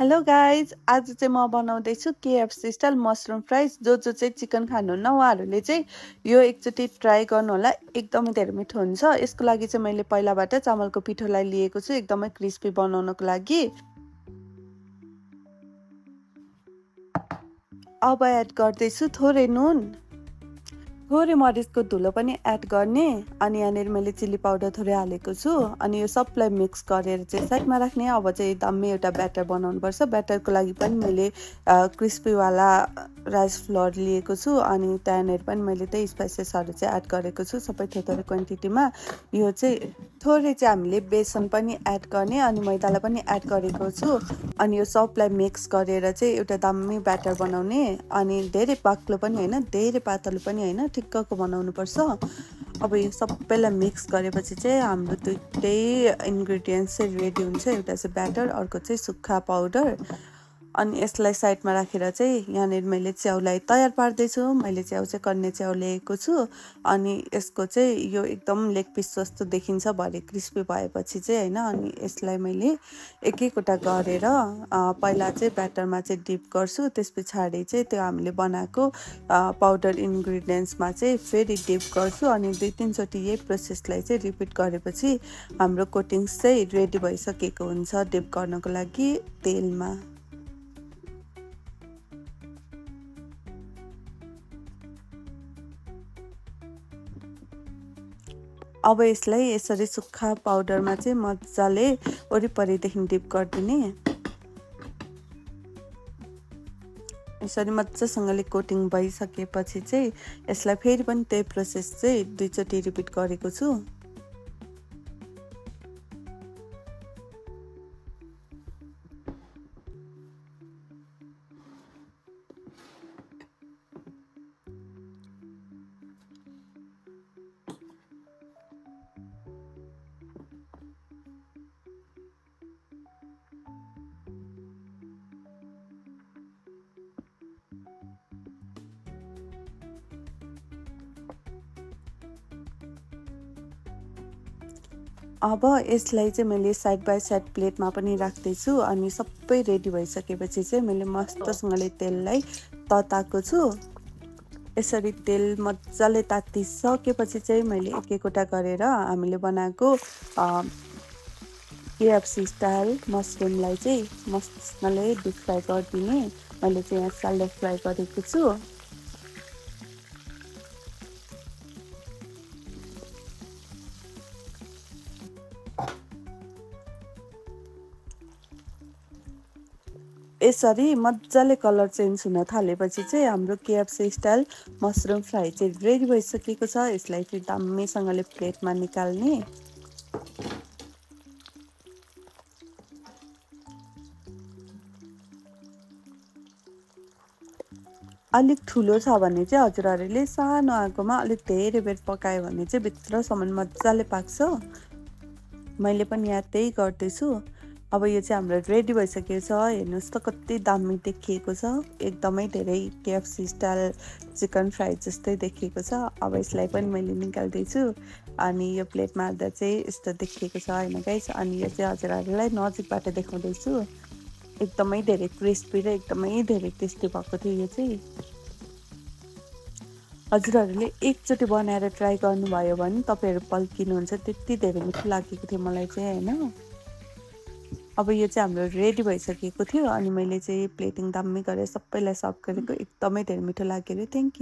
Hello guys, आज चाहिँ म बनाउँदैछु केएफसी स्टाइल मसरुम फ्राइज। जो चाहिँ चिकन खानुहुन्न उहाँहरूले चाहिँ यो एकचोटि ट्राई गर्नु होला। एकदमै धेरै मिठो हुन्छ। यसको लागि चाहिँ मैले पहिलाबाट चामलको पिठोलाई लिएको छु एकदमै क्रिस्पी बनाउनको लागि। अब एड गर्दैछु थोरै नुन, थोरै मरिचको धुलो पनि एड गर्ने, अनि यहाँनिर मैले चिल्ली पाउडर थोरै हालेको छु। अनि यो सबलाई मिक्स गरेर चाहिँ साइडमा राख्ने। अब चाहिँ दामी एउटा ब्याटर बनाउनुपर्छ। ब्याटरको लागि पनि मैले क्रिस्पीवाला राइस फ्लोर लिएको छु, अनि त्यहाँनिर पनि मैले त्यही स्पाइसेसहरू चाहिँ एड गरेको छु सबै थोरै क्वान्टिटीमा। यो चाहिँ थोरै चाहिँ हामीले बेसन पनि एड गर्ने, अनि मैदालाई पनि एड गरेको छु। अनि यो सबलाई मिक्स गरेर चाहिँ एउटा दामी ब्याटर बनाउने। अनि धेरै बाक्लो पनि होइन, धेरै पातलो पनि होइन, ठिक्कको बनाउनुपर्छ। अब यो सबैलाई मिक्स गरेपछि चाहिँ हाम्रो दुईटै इन्ग्रिडियन्ट्स चाहिँ रेडी हुन्छ। एउटा चाहिँ ब्याटर, अर्को चाहिँ सुक्खा पाउडर। अनि यसलाई साइडमा राखेर चाहिँ यहाँनिर मैले च्याउलाई तयार पार्दैछु। मैले च्याउ चाहिँ कन्ने च्याउ ल्याएको छु। अनि यसको चाहिँ यो एकदम लेग पिस जस्तो देखिन्छ भरे क्रिस्पी भएपछि चाहिँ होइन। अनि यसलाई मैले एक एकवटा गरेर पहिला चाहिँ ब्याटरमा चाहिँ डिप गर्छु, त्यस पछाडि चाहिँ त्यो हामीले बनाएको पाउडर इन्ग्रिडियन्ट्समा चाहिँ फेरि डिप गर्छु। अनि 2-3 चोटि यही प्रोसेसलाई चाहिँ रिपिट गरेपछि हाम्रो कोटिङ्स चाहिँ रेडी भइसकेको हुन्छ डिप गर्नको लागि तेलमा। अब यसलाई यसरी सुक्खा पाउडरमा चाहिँ मजाले वरिपरिदेखि डिप गरिदिने। यसरी मजासँगले कोटिङ भइसकेपछि चाहिँ यसलाई फेरि पनि त्यही प्रोसेस चाहिँ 2 चोटि रिपिट गरेको छु। अब यसलाई चाहिँ मैले साइड बाई साइड प्लेटमा पनि राख्दैछु। अनि सबै रेडी भइसकेपछि चाहिँ मैले मस्तसँगले तेललाई तताएको छु। यसरी तेल मजाले तातिसकेपछि चाहिँ मैले एक एकवटा गरेर हामीले बनाएको केएफसी स्टाइल मसरुमलाई चाहिँ मस्तसँगले डिप फ्राई गरिदिने। मैले चाहिँ यहाँ स्यालो फ्राई गरेको छु। यसरी मजाले कलर चेन्ज हुन थालेपछि चाहिँ हाम्रो केएफसी स्टाइल मसरुम फ्राई चाहिँ रेडी भइसकेको छ। यसलाई चाहिँ दामीसँगले प्लेटमा निकाल्ने। अलिक ठुलो छ भने चाहिँ हजुरहरूले सानो आगोमा अलिक धेरै बेर पकायो भने चाहिँ भित्रसम्म मजाले पाक्छ। मैले पनि यहाँ त्यही गर्दैछु। अब यो चाहिँ हाम्रो रेडी भइसकेको छ। हेर्नुहोस् त कति दामी देखिएको छ। एकदमै धेरै केएफसी स्टाइल चिकन फ्राई जस्तै देखिएको छ। अब यसलाई पनि मैले निकाल्दैछु। अनि यो प्लेटमा हाल्दा चाहिँ यस्तो देखिएको छ होइन गाइस। अनि यो चाहिँ हजुरहरूलाई नजिकबाट देखाउँदैछु। एकदमै धेरै क्रिस्पी र एकदमै धेरै टेस्टी भएको थियो यो चाहिँ। हजुरहरूले एकचोटि बनाएर ट्राई गर्नुभयो भने तपाईँहरू पल्किनुहुन्छ। त्यति धेरै मिठो लागेको थियो मलाई चाहिँ होइन। अब यो चाहिँ हाम्रो रेडी भइसकेको थियो। अनि मैले चाहिँ प्लेटिङ दामी गरेर सबैलाई सर्भ गरेको। एकदमै धेरै मिठो लाग्यो। Thank you.